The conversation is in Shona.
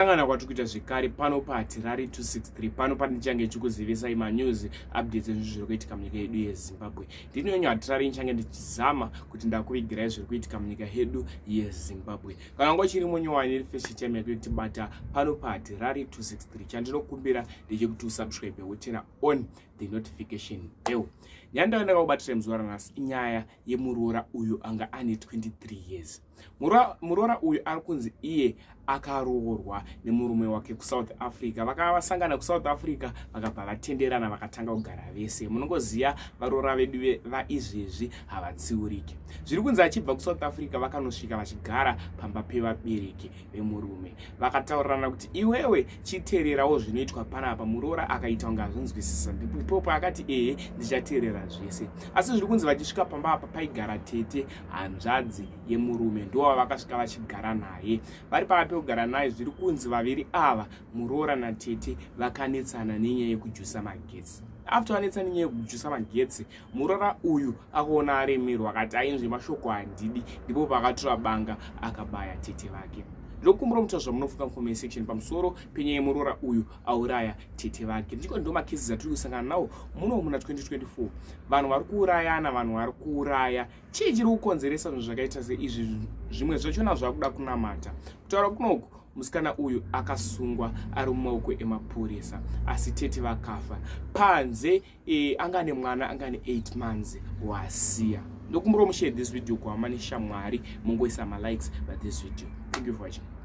Sangana kwatiri kuita zvekare pano paHatirari 263 pano pandichange chikuzivisai manews updates ezvinhu zviri kuitika munyika yedu yeZimbabwe. Ndini wenyu Hatirari nichange ndichizama kuti ndakuvigirai zviri kuitika munyika yedu yeZimbabwe. Kana wanga uchiri munyowani iri first time yako yekutibata pano paHatirari 263 chandinokumbira ndechekuti usubscribe wotena on the notification bell. Nyaya ndanga ndakakubatira muzuva ranhasi inyaya yemuroora uyo anga ane 23 years. Muroora uyu ari kunzi iye akaroorwa nemurume wake kuSouth Africa. Vakava vasangana kuSouth Africa vakabva vatenderana vakatanga kugara vese. Munongoziva varoora vedu vaizvezvi havatsiuriki. Zviri kunzi achibva kuSouth Africa vakanosvika vachigara pamba pevabereki vemurume. Vakataurirana kuti iwewe chiteererawo zvinoitwa panapa. Muroora akaita kunge azvinzwisisa, ndipo paakati ehe ndichateerera zvese. Asi zviri kunzi vachisvika pamba apa paigara tete hanzvadzi yemurume ndowavakasvika vachigara naye. Vari pava pekugara naye zviri kunzi vaviri ava muroora natete vakanetsana nenyaya yekujusa magetsi. After vanetsana nenyaya yekujusa magetsi, muroora uyu akaona aremerwa akati ainzwe mashoko handidi, ndipo paakatora banga akabaya tete vake. Ndokumbura mutaura zvamunofunga mucomment section pamusoro penyaya yemuroora uyu auraya tete vake. Ndiko ndo macases atiri kusangana nawo muno muna 2024. Vanhu vari kuurayana, vanhu vari kuuraya. Chii chiri kukonzeresa zvinhu zvakaita seizvi? Zvimwe zvachona zvakuda kunamata. Kutaura kunoku, musikana uyu akasungwa ari mumaoko emapurisa, asi tete vakafa panze. Anga ane mwana anga ane 8 months wasiya. Ndokumbura mushare this video kuhama neshamwari, mungoisa malikes pa this video. Thank you for watching.